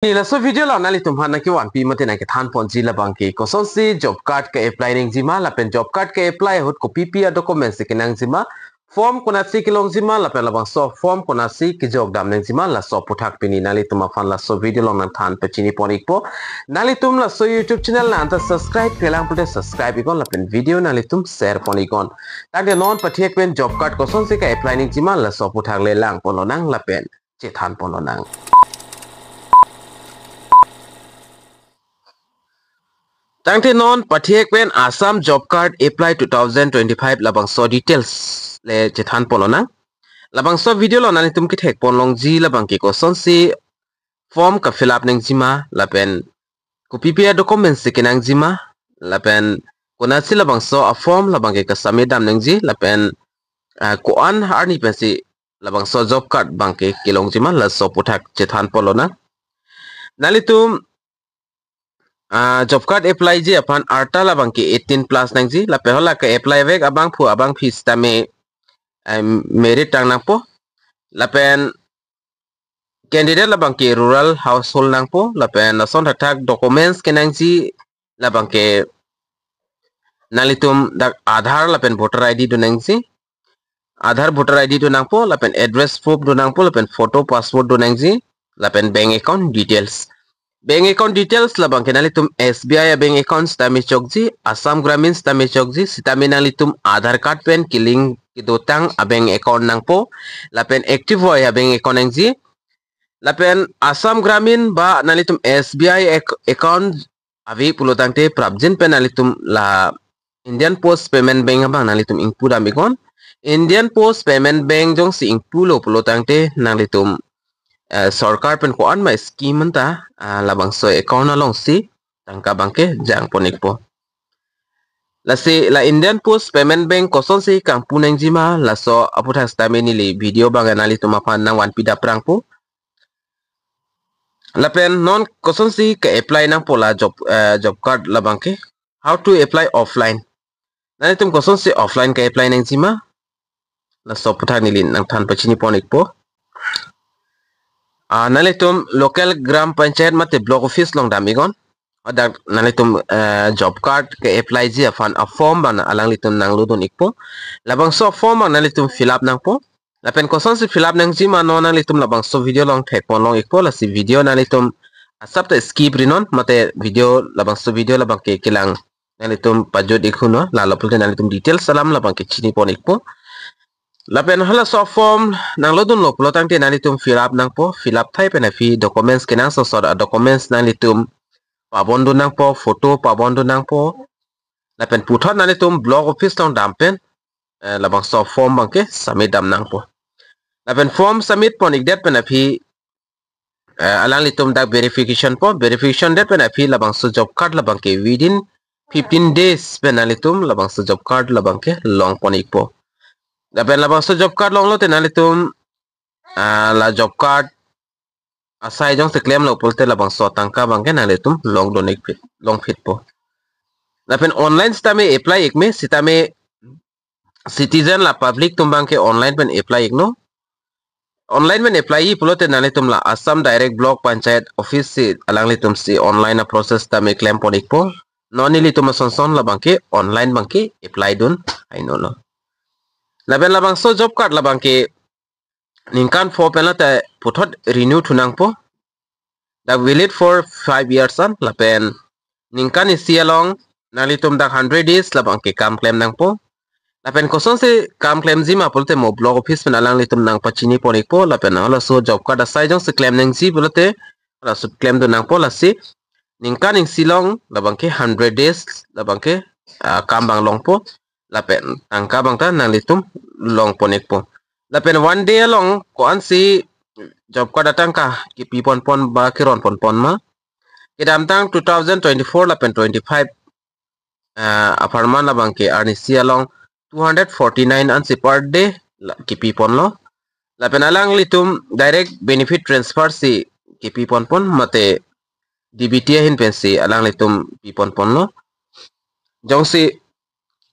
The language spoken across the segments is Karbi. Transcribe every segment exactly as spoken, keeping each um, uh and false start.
Pini laso video along nanglitum aphan nangkevanpi mate nangkethan ponji labang ke kosonsi job card ke-apply nangjima lapen job card ke-apply ahut kopipi a-documents kenangjima, form konatsi kelongjima lapen labangso form konatsi kejok dam nangjima, laso aputhak pini nanglitum aphan laso video along nangthan pachini pon ikpo. Nanglitum laso YouTube channel nang anta subscribe-kle lang pulote subscribe iknon lapen video nanglitum share pon iknon. Tangte non pathek pen job card kosonsi ke-apply nangjima, laso aputhak le lang pon lonang lapen chethan pon lonang. Tangte non pathek pen Assam Job Card Apply two thousand twenty-five labangso details le chethan pon lonang. Labangso video along nanglitum kethek pon longji labang ke kosonsi form ke-fill up nangjima lapen kopipi a-documents kenangjima lapen konatsi labangso a-form labang ke ke-submit dam nangji lapen, ah, ko-an arni pensi labangso job card abang ke kelongjima, laso aputhak chethan pon lonang. Nanglitum, ah, job card applyji aphan arta labang ke eighteen plus nangji lapen hala ke-apply vek abangphu abangpi sitame, em, married tang nangpo lapen candidate labang ke rural household nangpo lapen lason thakthak documents kenangji labang ke nanglitum dak Aadhaar lapen voter I D do nangji. Aadhaar, voter I D do nangpo lapen address proof do nangpo lapen photo, passport do nangji lapen bank account details. Bank account details labang ke nanglitum S B I a-bank account sitame chokji, Assam Gramin sitame chokji, sitame nanglitum Aadhaar card pen ke-link kedotang a-bank account nangpo lapen active oi a-bank account nangji. Lapen Assam Gramin ba nanglitum S B I ac-, account ave pulo tangte prapjin pen nanglitum la Indian Post Payment Bank abang nanglitum ingpu dam iknon. Indian Post Payment Bank jongsi ingpulo pulo tangte nanglitum, eh, sorkar pen ko-an ma scheme anta, ah, labangso account alongsi tangka abang ke jang pon ikpo. Lasi la Indian Post Payment Bank kosonsi kangpu nangjima, laso aputhak sitame neli video abang nanglitum aphan nangvanpi daprangpo. Lapen non kosonsi ke-apply nangpo la job, eh, job card labang ke. How to apply offline. Nanglitum kosonsi offline ke-apply nangjima, laso aputhak neli nangthan pachini pon ikpo. Ah, nanglitum local Gram Panchayat mate block office along dam iknon. Hadak nanglitum, eh, job card ke-applyji aphan a-form abang alanglitum nanglodun ikpo. Labangso form abang nanglitum fill up nangpo. Lapen kosonsi fill up nangjima non nanglitum labangso video along thek pon long ikpo, lasi video nanglitum asap ta skip rinon mate video labangso video labang ke kelang nanglitum pajut iknon, lalo pulote nanglitum details alam labang ke chini pon ikpo. Lapen halaso form nanglodunlo pulo tangte nanglitum fill up nangpo, fill up thai pen aphi documents kenangsot a-documents nanglitum pabon dun nangpo, photo pabon dun nangpo. Lapen puthot nanglitum block office along dam pen, eh, labangso form abang ke submit dam nangpo. Lapen form submit pon ikdet pen aphi, eh, alanglitum dak verification po, verification det pen aphi labangso job card labang ke within fifteen days pen nanglitum labangso job card labang ke long pon ikpo. Lapen labangso job card longlote nanglitum, ah, la job card asai jongsi klemlo pulote labangso atangka abang ke nanglitum longdun ikphit, longphitpo. Lapen online sitame apply ik me, sitame citizen la public atum abang ke online pen apply iknon. Online pen apply-ji pulote nanglitum la Assam Direct Block Panchayat Office si alanglitumsi online a-process tame klem pon ikpo. Non nelitum ason son labang ke online abang ke apply dun hainon lo. Lapen labangso job card labang ke ningkan pho pen lata puthot renew thu nangpo. Dak valid for five years an, lapen ningkan isi along nanglitum dak hundred days labang ke kam klem nangpo. Lapen kosonsi kam klemjima pulote mo block office pen alanglitum nangpachini pon ikpo, lapen halaso job card asai jongsi klem nangji pulote halaso klemdun nangpo, lasi ningkan isi along labang ke hundred days labang ke, ah, kam abang longpo. Lapen tangka abang ta nanglitum long pon ikpo. Lapen one day along ko-ansi job card atangka kepi pon pon ba keron pon pon ma. Kedamtang two thousand twenty-four lapen twenty-five, ah, apharman labang ke arnisi along two hundred forty-nine ansi per day la kepi ponlo. Lapen alanglitum direct benefit transfer si kepi pon pon mate D B T ahin pensi alanglitum pi pon ponlo. Jongsi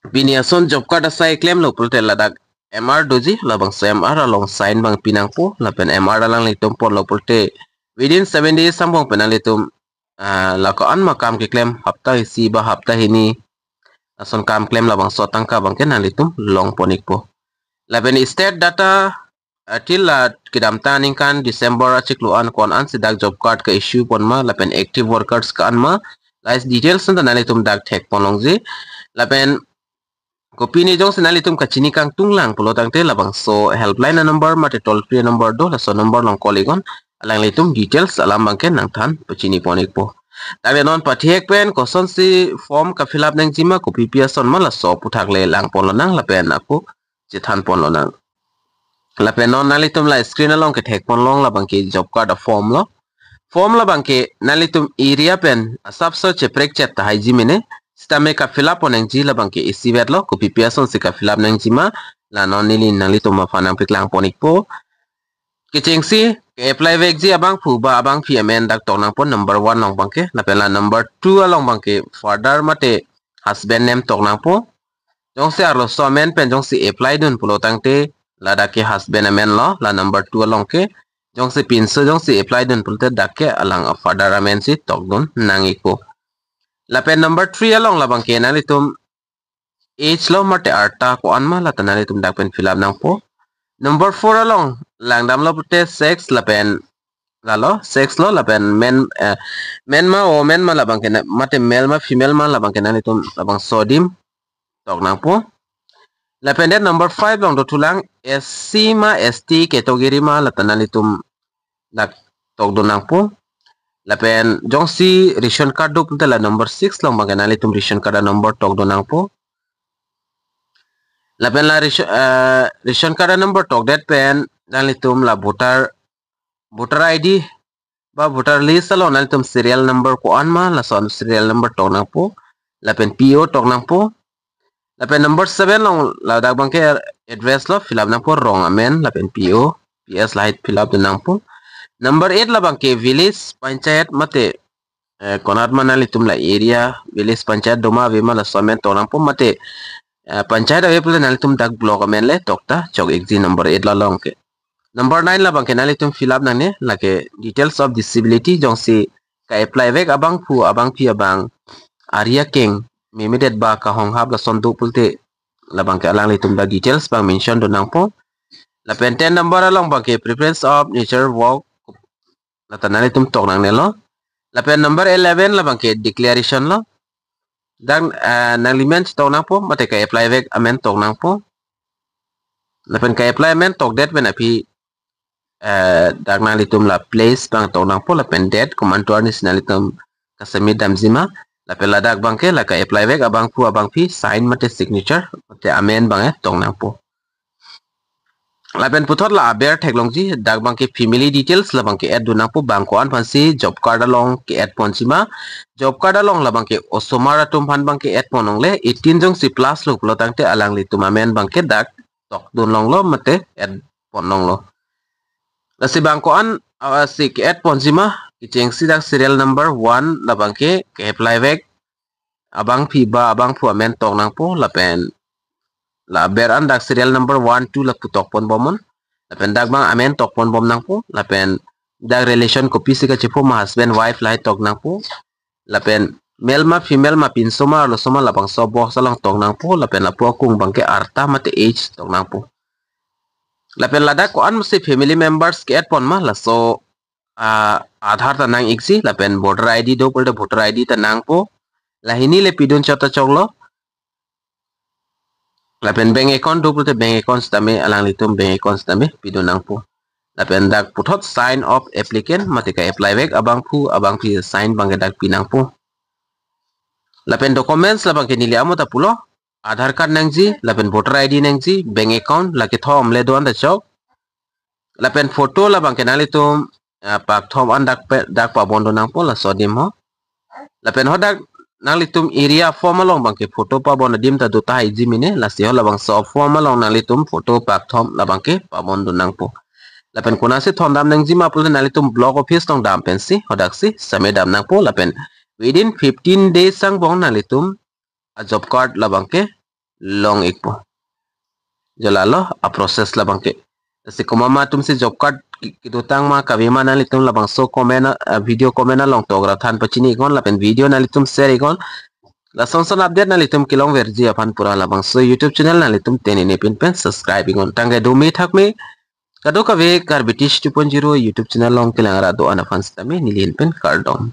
pini ason job card asai klemlo pulote ladak M R doji, labangso M R along sign abang pi nangpo, lapen M R alanglitum ponlo pulote within seven days angbong pen nanglitum, ah, la ko-an ma kam keklem, hapta isi ba hapta hini ason kam klem labangso atangka abangke nanglitum longpon ikpo. Lapen state data, ah, till la kedamtang aningkan December achiklo an ko-an ansi dak job card ke-issue pon ma lapen active workers ko-an ma, la details anta nanglitum dak thekpon longji. Lapen kopine jongsi nanglitum kachini kangtung lang pulo tangte labangso helpline number mate toll free number do, laso number along call iknon, alanglitum details alam abangke nangthan pachini pon ikpo. Tangte non pathek pen kosonsi form ka-fill up nangji ma, kopipi ason ma, laso aphuthak le langpon lonang lapen ako chethanpon lonang. Lapen non nanglitum la screen along kethekpon long labangke job card a-form lo. Form labangke nanglitum area pen asapso cheprek chet tahai ji mene, sitame ka-fill up pon nangji labangke isivet lo, kopipi asonsi ka-fill up nangji ma, la non neli nanglitum aphan nangpaklang pon ikpo. Kechengsi ke-apply vekji abangphu ba abangpi amen dak tok nangpo number one along abangke, lapen la number two along abangke father mate husband name tok nangpo. Jongsi arloso amen pen jongsi apply dun pulo tangte ladak ke husband amen lo, la number two along ke. Jongsi pinso jongsi apply dun pulote dak ke alang a-father amen si tokdun nang ikpo. Lapen number three along labangke nanglitum age lo mate arta ko-an ma, lata nanglitum dak pen fill up nangpo. Number four along langdamlo pulote sex lapen lalo, sex lo lapen men, eh, men ma women ma labangke na, mate male ma female ma labangke nanglitum labangso adim tok nangpo. Lapen det number five along dothulang, S C ma S T category ma lata nanglitum dak tokdun nangpo. Lapen jongsi ration card do pulote la number six along abangke nanglitum ration card a-number tokdun nangpo. Lapen la ration, eh, ration card a-number tokdet pen nanglitum la voter, voter I D ba voter list along nanglitum serial number ko-an ma, lason serial number tok nangpo. Lapen P O tok nangpo. Lapen number seven along ladak abangke address lo fill up nangpo, rong amen lapen P O, P S lahai fill up dun nangpo. Number eight labangke village panchayat mate, eh, konat ma nanglitum la area village panchayat do ma ave ma, laso amen tok nangpo mate, eh, panchayat ave pulote nanglitum dak block amen le tokta chok ikji number eight along ke. Number nine labangke nanglitum fill up nangne, lake details of disability, jongsi ka-apply vek abangphu abangpi abang ari akeng memedet ba kahonghap lason do pulote labangke alanglitum dak details abang mention dun nangpo. Lapen ten number along abangke preference of nature work, lata nanglitum tok nangnelo. Lapen number eleven labangke declaration lo. Dak, eh, nanglimen tok nangpo mate ka-apply vek amen tok nangpo. Lapen ka-apply amen tokdet pen aphi, eh, dak nanglitum la place abang tok nangpo lapen date komantu arni si nanglitum ka-submit damji ma. Lapen ladak abangke la ka-apply vek abangphu abangpi sign mate signature mate amen abang, eh, tok nangpo. Lapen puthot la aber theklongji, dak abangke family details labangke add dun nangpo, bang ko-an aphansi job card along ke-add ponji ma. Job card along labangke osomar atum aphan abangke add pon longle, eighteen jongsi plus lo pulo tangte alanglitum amen abangke dak tokdun longlo mate add pon longlo. Lasi bang ko-an, ah, si ke-add ponji ma, kechengsi dak serial number one labangke ke-apply vek abangpi ba abangphu amen tok nangpo lapen la aber an dak serial number one, two lapu tok pon bomnon. Lapen dak abang amen tok pon bom nangpo lapen dak relation kopisi kachepho ma, husband wife lahai tok nangpo. Lapen male ma female ma pinso ma arloso ma labangso box along tok nangpo lapen lapu akung abangke arta mate age tok nangpo. Lapen ladak ko-an masi family members ke-add pon ma, laso, ah, Aadhaar ta nang ikji lapen voter I D do pulote voter I D ta nangpo. La hini le pidun chot ta choklo. Lapen bank account do pulote bank account sitame alanglitum bank account sitame pidun nangpo. Lapen dak puthot sign of applicant mate ka-apply vek abangphu abangpi sign abangke dak pi nangpo. Lapen documents labangke neli amo ta pulo, Aadhaar card nangji, lapen voter I D nangji, bank account, la kethom le do-an ta chok. Lapen photo labangke nanglitum, ah, pakthom an dak pe, dak pabon dun nangpo laso adim ho. Lapen ho dak nanglitum area form along abangke photo pabon adim ta do tahai ji mene, lasi ho labangso form along nanglitum photo pakthom labangke pabon dun nangpo. Lapen konatsi thondam nangji ma pulote nanglitum block office along dam pensi hodaksi submit dam nangpo lapen within fifteen days angbong nanglitum a-job card labangke long ikpo. Jo lalo a-process labangke. Lasi komat ma atum si job card ki-, kedotang ma kave ma nanglitum labangso comment, ah, video comment along togra than pachini iknon lapen video nanglitum share iknon. Lasonson update nanglitum kelongverji aphan pura labangso YouTube channel nanglitum tenine pin pen subscribe iknon. Tangke do me thak me. Kadokave Karbi Teach two point zero YouTube channel along kelang ra do-an aphan sitame neli ahin pen kardom.